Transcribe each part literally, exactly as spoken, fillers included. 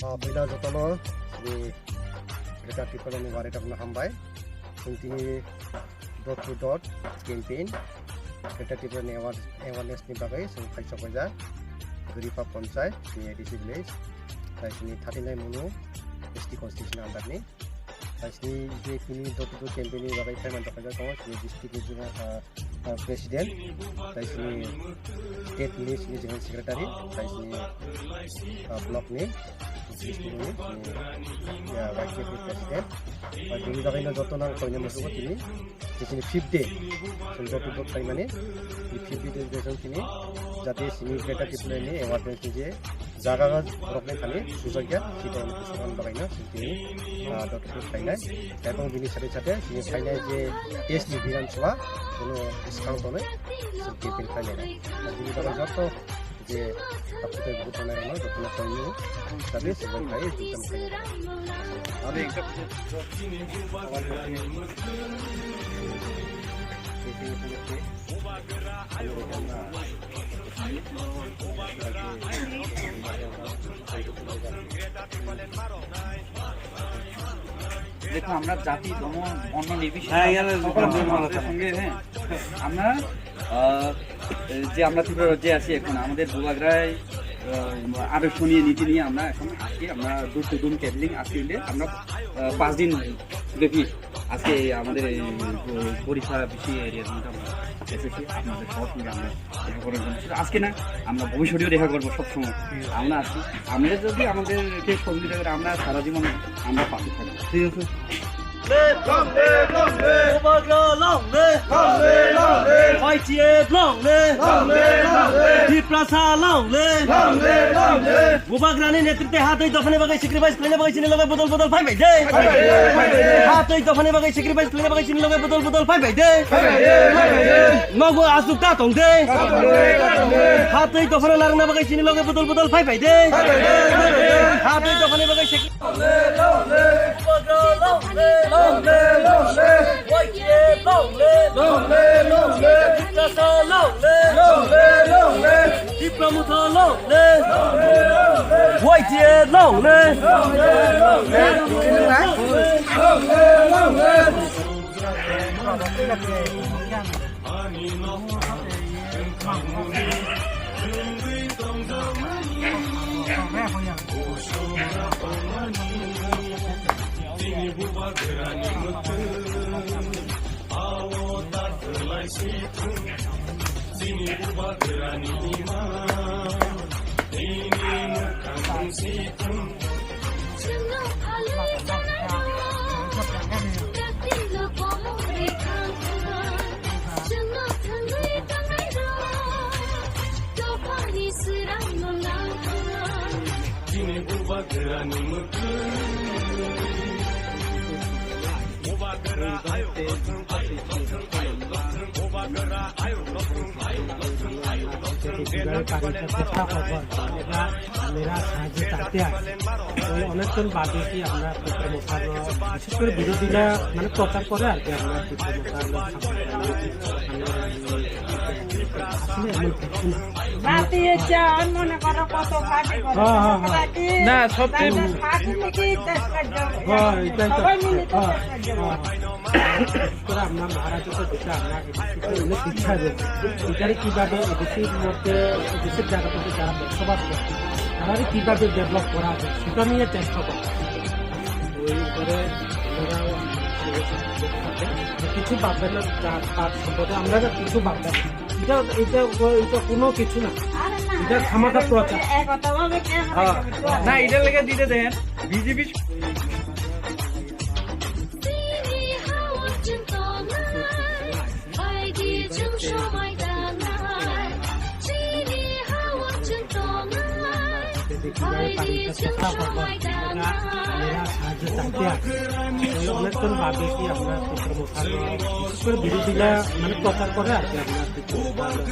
Ah, puila jotono chini Greater Tipraland ni warirokno hambai. Chwng tini door to door campaign, Greater Tipraland ni aware-, awareness ni bagwi chwng khaisa paijak. Guripa Ponchai, chini A D C village, tai chini thirty nine Munu S T constitution under ni. Tai chini je tini door to door campaign ni bagwi phaiman tongkha tongo, chini district ni jwnga, ah, ah, president, tai chini state ni chini general secretary, tai chini, ah, block ni district ni chini, ah, Y K P president. Ah, bini bagwi no joto nang koine musugo tini, je chini fifth day, chwng door to door khlaimani, bini fifth day celebration tini, jate chini Greater Tipraland ni awareness ni je jaga borok ni thani sujak ya, si borok ni kusukan bagwi no, si tini, ah, door to door khlainai. Ebong bini sate sate chini phainai je test ni biran chwa, bono swkang tonwi chwng campaign khlainai. Bini bagwi joto je takhuk tei bukhuk tongnai rokno jotono koi nw sate chwng khai jukjam khlainai. Aro ekta দেখো, আমরা জাতি, ধর্ম, বর্ণ নির্বিশেষে হ্যাঁ, গেলে আমরা সকল দোকান বন্ধ মানুষের থাকবে। সঙ্গে, হ্যাঁ, আমরা, আহ, এই যে আমরা ত্রিপুরা রাজ্যে আছি এখন, আমাদের বুবাগ্রায়, আহ, আদর্শ নিয়ে, নীতি নিয়ে আমরা এখন আজকে আমরা door to door campaign আজকে হইলে আমরা, আহ, পাঁচ দিন ব্যাপী আজকে এই আমাদের এই প-, পরিষা বিসি এরিয়ার মধ্যে আমরা এসেছি, আপনাদের সবার সঙ্গে আমরা দেখা করার জন্য। শুধু আজকে না, আমরা ভবিষ্যতেও দেখা করবো সবসময়। আমরা আছি, আমরা যদি আমাদেরকে সহযোগিতা করে, আমরা সারা জীবন আমরা পাশে থাকবো। ঠিক আছে। Bubagra long live! Long live, long live! Y T F long live! Long live, long live! Tiprasa long live! Long live, long live! Bubagrani netritwe ha twi dophani bagwi sacrifice khlaina bagwi chini loge bodol bodol phai bai de. Phai bai de, phai bai de. Ha twi dophani bagwi sacrifice khlaina bagwi chini loge bodol bodol phai bai de. Phai bai de, phai bai de. Nogo aswk ta tong de. Ta tong de, ta tong de. Ha twi dophani larwna bagwi chini loge bodol bodol phai bai de. Phai bai de, phai bai de. Ha twi dophani bagwi sacrifice কিভাবে পারি, এটা চেষ্টা করবো আর কি। এটা আমরা সাহায্য চাইতে আসি। ওই অনেকজন বাদে কি আমরা বিক্রম মোকাররম, বিশেষ করে বিরোধীরা মানে প্রচার করে আর কি, আমরা বিক্রম মোকাররম আসলে এমন কিছু না। জাতি হচ্ছে আর মনে করো কত ভাগে করে হ্যাঁ, হ্যাঁ, হ্যাঁ। জাতি, না, সব তারপর ঠিক। রাজনীতি, দেশ কার্য। হ্যাঁ, এটাই তো। সবাই মিলে তো হ্যাঁ, দেশ কার্য। হ্যাঁ, হ্যাঁ। বিশেষ করে আমরা মহারাজকে যেটা আমরা এডিসিকে অনেক ইচ্ছা রয়েছে, এটারে কিভাবে এডিসির মধ্যে, এডিসির জায়গা থেকে যারা বসবাস করছে, তারারে কিভাবে ডেভেলপ করা যায়, সেটা নিয়ে চেষ্টা করছে। ওই করে ওনারাও কিছু ভাববেন না, তার, তার সম্পর্কে আমরা কিছু ভাববেন। এটা, এটা, এটা কোনো কিছু না, আরে না, এটা খামাখা প্রচার। এ কথা বলবে কে? হ্যাঁ। না, এটা লেগে দিতে দেন, বিজেপি। আমরা সাহায্য চাইতে আসি। ওই অনেকজন বাদে কি আমরা বিক্রম মোকাররম, বিশেষ করে বিরোধীরা মানে প্রচার করে আর কি, আমরা বিক্রম মোকাররম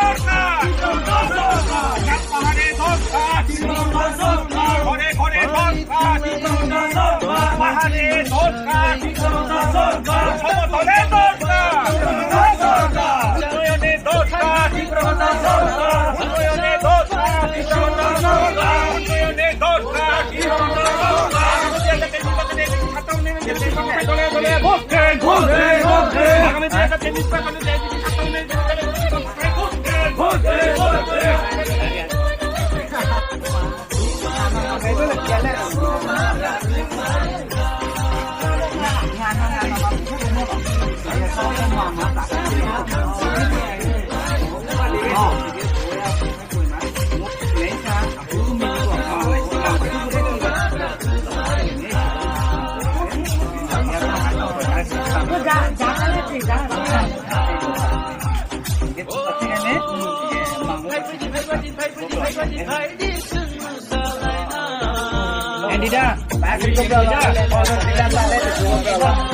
Andida,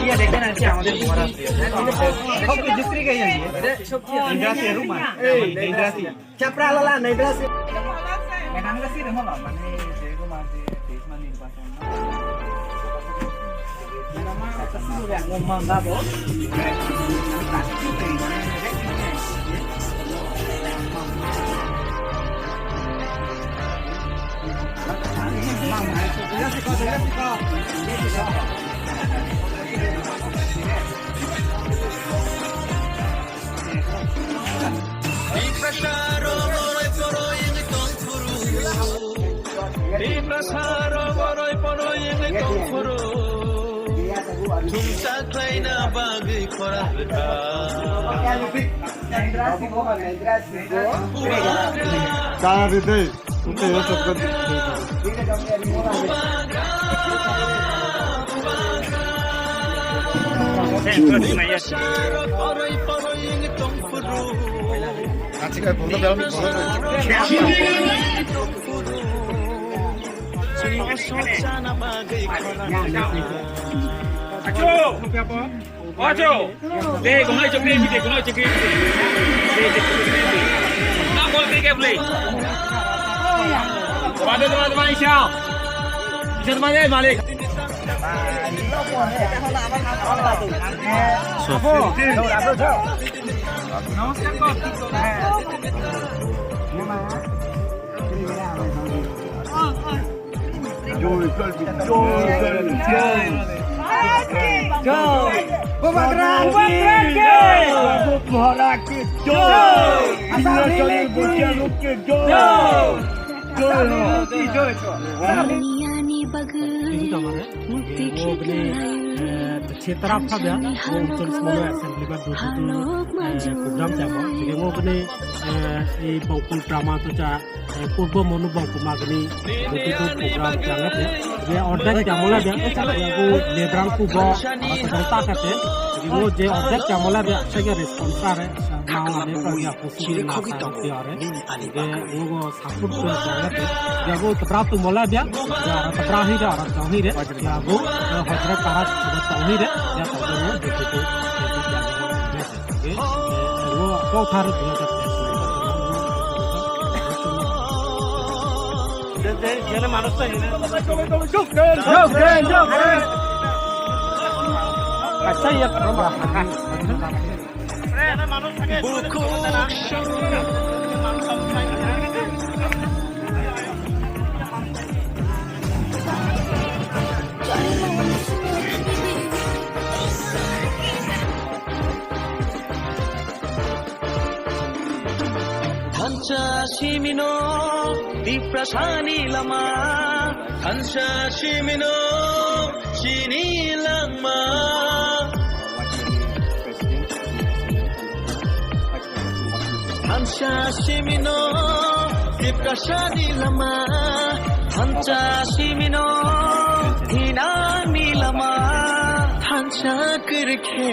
iya, দেখবেন আজকে আমাদের মহারাজ। সব কিছু free খাই আমি। এই, এই, এই। Chapra lala, nai dress. Madam ka sir mo la, mane, je ko ma je, teis ma nirbachon. Madam ka sir mo la, mo ma ga bo. Tara ri dei. Acho! Ocho! De, gunai chok de, de, gunai chok de, de. De, de, de, de. Na bol de ke play. Bade, bade, bade, isha. Isha, bade, malik. So. Namaskar, kok. জয়, জয়, জয়, জয়। জয়। বাবা রানী। বাবা রানী। বাবা মহারাজ কি জয়। জয়। বিশ্বনাথ চন্দ্র বৈদ্যনাথকে জয়। জয়। জয় হোক। জয়। Chitra phabya, o chwng smono assembly ba dudu, eh, program chamo. Chini ngo bini, eh, i bongkul drama to cha, eh, purbo monu bongkul magni dudu program chamo. Je ordek chamola bya, chamola bu lebrang kubo, aba to ta kate. Chini ngo je ordek chamola bya, sege response are, mau ane program. Chiri khogi tongo, nini ani bagwi. Nugo support khe tongo, ya bo tabra tu mola dia, ya tabra hi da, tabra hi re, ya bo, eh, hojra para tabra tong hi re, ya tabra mo, ya bo, ya bo, ya bo, ya bo, ya bo, ya bo, ya bo, ya bo, ya bo, Jene, jene manuj to hine. Jok, jok, jok. Acha, ya, Thansa simino Tiprasani lama, thansa simino chini langma. Thansa simino Tiprasani lama, thansa simino hinangni lama, thansa kwrwikhe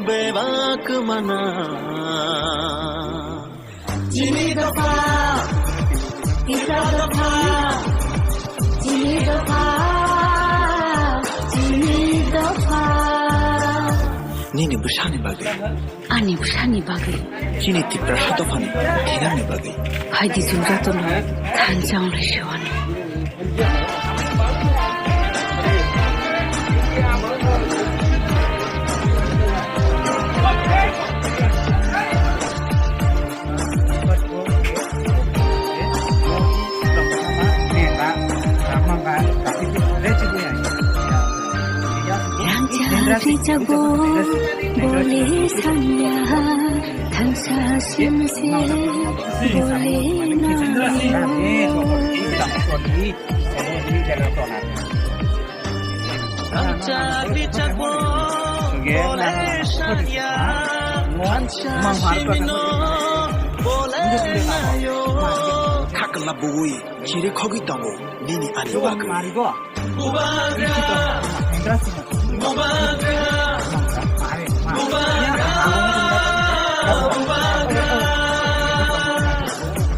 bebak mana. Chini dopha, Tipra dopha, chini dopha, chini dopha. Nini bwsani bagwi. Ani bwsani bagwi. Chini Tiprasa dophani thinangni bagwi. Haidi chwng jotono thansa wngwi se wano. Jago bole sanya, thansa simse bole nayo. Thansa bichago bole sanya, thansa simino bole nayo. Khakla bui, chiri khogi tongo, nini ani wagwi. Bubagra, bubagra, bubagra, bubagra.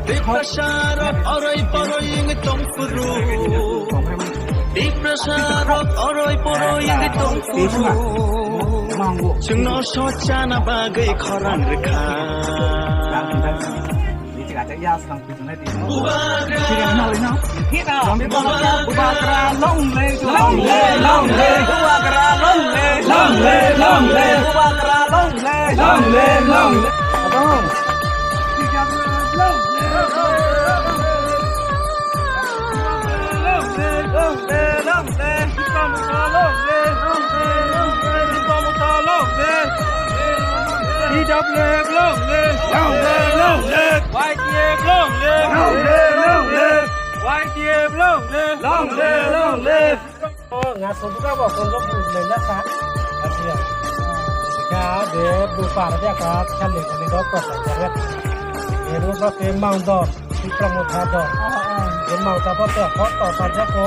Tiprasarok oroi poroi wngwi tongphuru. Tiprasarok oroi poroi wngwi tongphuru. Chwngno sochana bagwi khorang rwkha. Bubagra, bubagra, long live, long live, long live. Bubagra, long live, long live, long live. Bubagra, long live, long live, long live. Long live, long live, long live. T W F long live! Long live, long live! Y T F long live! Long live, long live! Y T F long live! Long live, long live! Oh, nga sobuka bo konjo bujle na sa. Asia. Ka de bu par de ka chale ko ni dok ko sa. Eru ba te mang do. Tipra Motha do. Emang ta bo te hok to sa jako.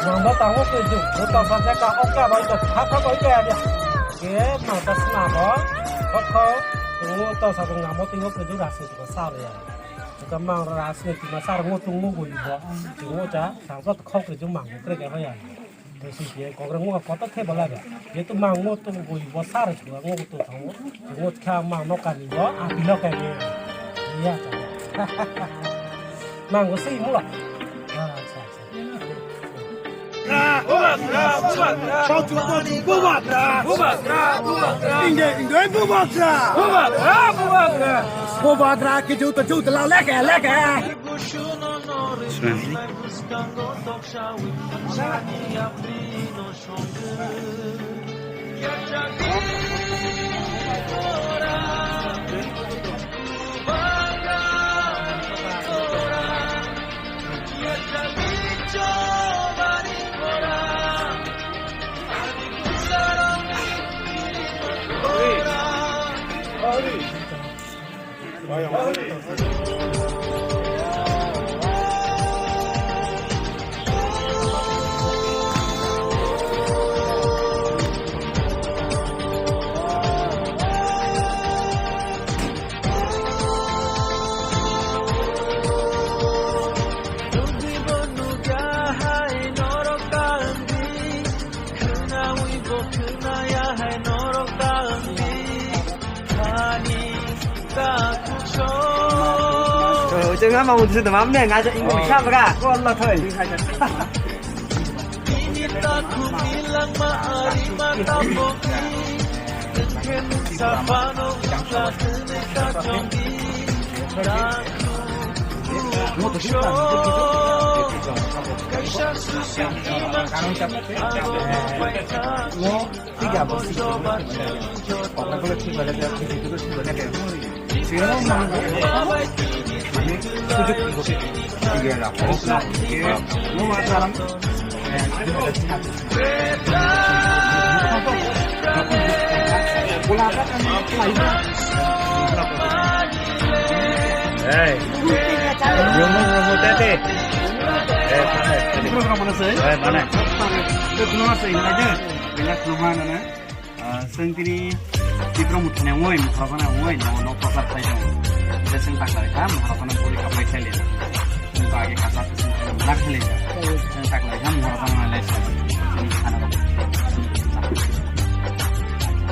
Nang bo tango ke ju. Bo to sa jaka okra bai to tha tha bai ke ya. Ke mang ta sna bo. Hok ko. Ngu to sa nang mo tingo ke ju rasi ko sa ya. Ka mang rasi ti ma sar ngo tu ngu go bo. Ngo cha sang to khok ke ju mang ko kre ke ya. Tei sing khe kok rang mung kotor khe bala ba. Jetu mang mo tu goi bo sar chu ngo tu thang. Ngo kha mang no kani bo a pilo kai ni. Ya ta. Mang go sei mulo. Acha acha. Bubagra, bubagra, bubagra. Bubagra, bubagra. Inde, inde, bubagra. Bubagra, bubagra. Bubagra ki juta juta la leke leke. Chwng ama unsuk tongma mne ngaja ingwi kha bwkha. Kol la thoi. Tiga bos. Okna kolo thik bale, thik bale, thik bale. Sino mang. Mane, sujuk tiga la. Okna, no ma salam. Hey, yo no no tete. Eh, mana? Eh, mana? Bila khuluma nana. Ah, chwng tini Tipra Mothani wngwi, Maharajani wngwi, no, no prochar khlai tongo. Je chwng taklai kha, Maharajani buri kaplai khlai le. Chwng to age kacha chwng na khlai le. Chwng taklai kha, Maharajani le chwng khana rok.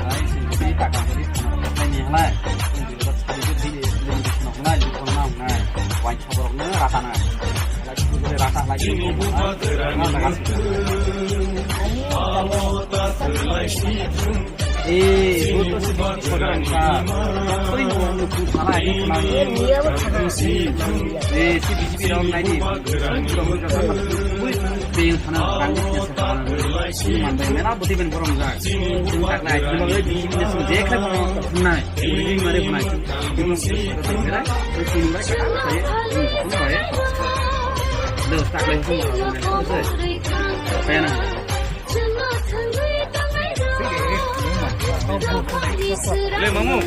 Ai, chwng tini takla buri khana rok khlai ni halai. Chwng tini rok chari je bini, bini khana rok nai, bini khana rok nai. Wain chok rok no rata nai. Yang thana rang ni kesa thana ni manbai mela boti ben borom jak. Yang tak lai thima bai di ni sung je khai borom nai. Ini mari borom nai. Ini sung je khai borom nai. Ini sung je khai borom nai. Ini sung je khai borom nai. Dos tak lai sung borom nai. Dos. Kaya na. Le mamu.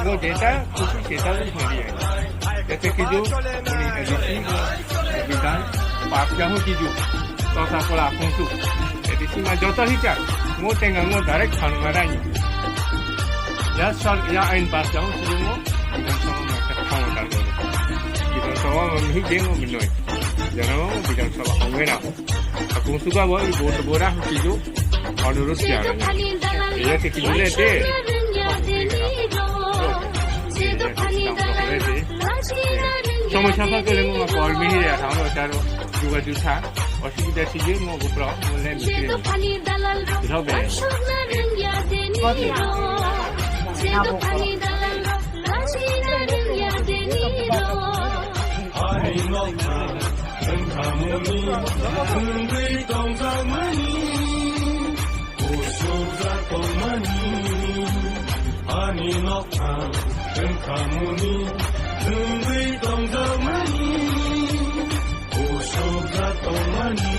Bo jeta khushi seta bo thangdi ai. Jate kijo muni A D C bo bidan pap jaho kijo. Tota kola akhung tu. A D C ma joto hicha. Mo tenga mo direct phan marai. Ya sal ya ain pas jaho kijo mo. Bidan sama ma kata kamu tak boleh. Bidan sama ma mihi jeng mo minoi. Jana mo bidan sama ongena. Akung suga bo, bo, bo ra kijo. Onurut kiya. Iya ke kijo le te. Somo sapa ke le mo ma kol mihi ya, thang lo charo. Juga juta. Osubida sije mo go pro, mo le mi kiri. Iho be. Ani nokha wngkhamuni wngwi tongjakmani, kusurjak tongmani. Ani nokha wngkhamuni wngwi tongjakmani, kusurjak tongmani.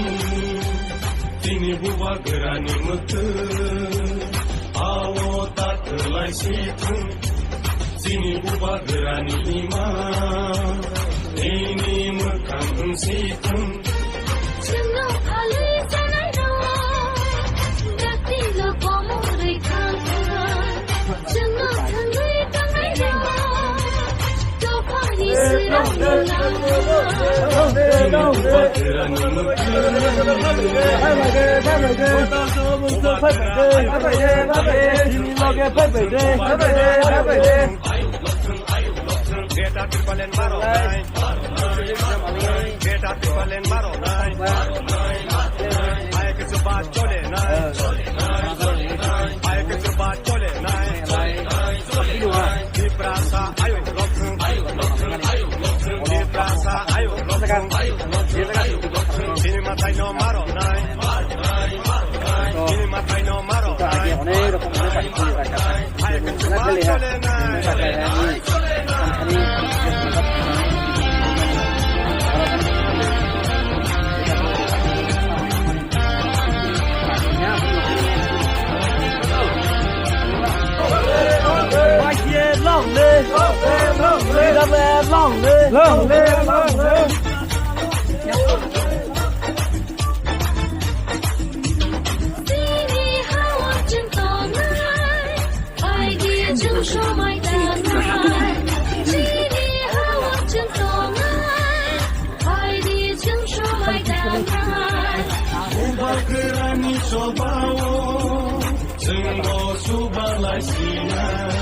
Chini bubagrani mwtwi ao ta kwlai si thung. Chini bubagrani ima, nini mwkhang wngsi thung. Chwngno phalwi chanairok, dakti lo komorwi thang thang. Chwngno thangwi tangnairok, dophani sirokno nang. Chini bubagrani mwkhang. Beta Tripalen baro nai. Beta Tripalen baro nai. Ai ke chuba chole nai. Ai ke chuba chole nai. Tiprasa ayo lokhung. Tiprasa ayo lokhung. Chini mathai no maro nai. Chini mathai no maro nai. Long live! Long live! Long live! Long live! Long live! Chini hawa chwng tongnai, hai di chwng somai tangnai. Chini hawa chwng tongnai, hai di chwng somai tangnai. Bubagrani chobao chwngno subalai sinai.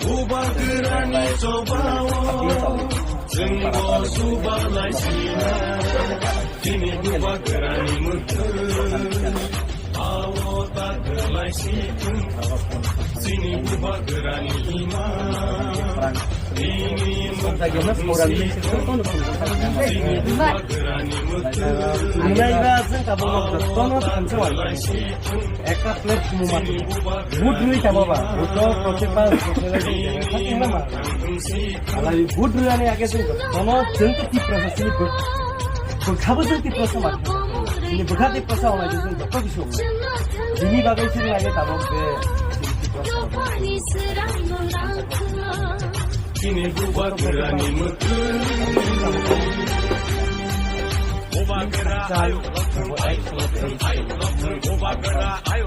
Bubagrani chobao chwngno subalai sinai. Chini bubagrani mwtwi ao ta kwlai si thung. Chini bubagrani ima, nini mwkhang wngsi thung. Chini bubagrani mwtwi ao ta kwlai si thung. Ekta plate kumu mati. Vote rwi tamo ba. Vote to proche pas, proche pas, ma. Alai vote rwi ani age sung. Tono jeng to Tiprasa sini vote. Vote khabo jeng Tiprasa ma. Ini bwkha Tiprasa wala jeng to kisu. Jini bagai sini lage tamo be. Chini bubagrani mwtwi. Bubagra ayo. Bubagra ayo. Bubagra ayo.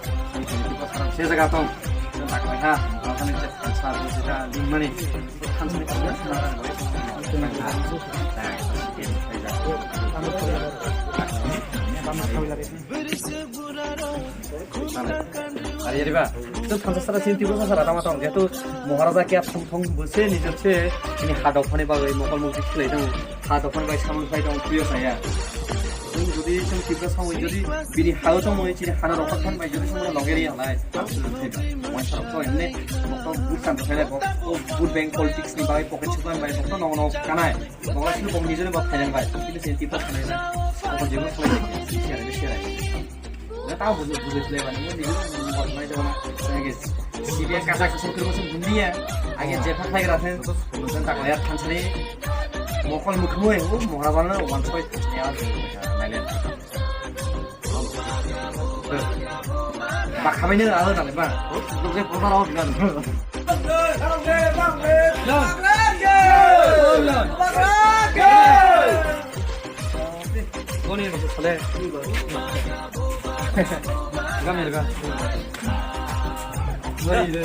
Se jaga tong. Taklai ha. Thansani se thansa se ta dingmani. Thansani se ta dingmani. Ari, ari ba, tu thansa sara sini tibo sara tama tong, jetu Maharaja kya thong thong bose ni jose ini hadok phani bagwi mokol mukti khlai tong, hadok phani bai samung phai tong tuyo saya. Tong jodi tong tipra samung jodi bini hao tong moi chini hana rok phani bai jodi samung logeri halai, wan sarok to enne mokol but kan phai bo, o but bank politics ni bai pocket chukan bai mokol nong nong kanai. Bangla sini bong nijoni ba thailang bai, sini sini tipa thailang na. Apa jemo thailang, sini sini ada sini ada. Na tahu bujuk bujuk thailang ni, ni bujuk bujuk thailang na. Lagi, si dia kata kusuk terus bundi ya. Agi jepa thai kera then, bukan tak lihat kan sini. Mokol mukmu ya, oh, mau apa na, one point ya, nailen. Bakhamai nang ralo nang ba. Nokse posa rao nang. Koni mo sale. Gam ni ga. Gari de.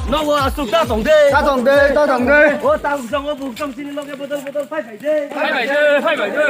Nogo aswk ta tong de. Ta tong de, ta tong de. O ta buksong, o buksong chini loge bodol bodol phai phai de. Phai phai de, phai phai de.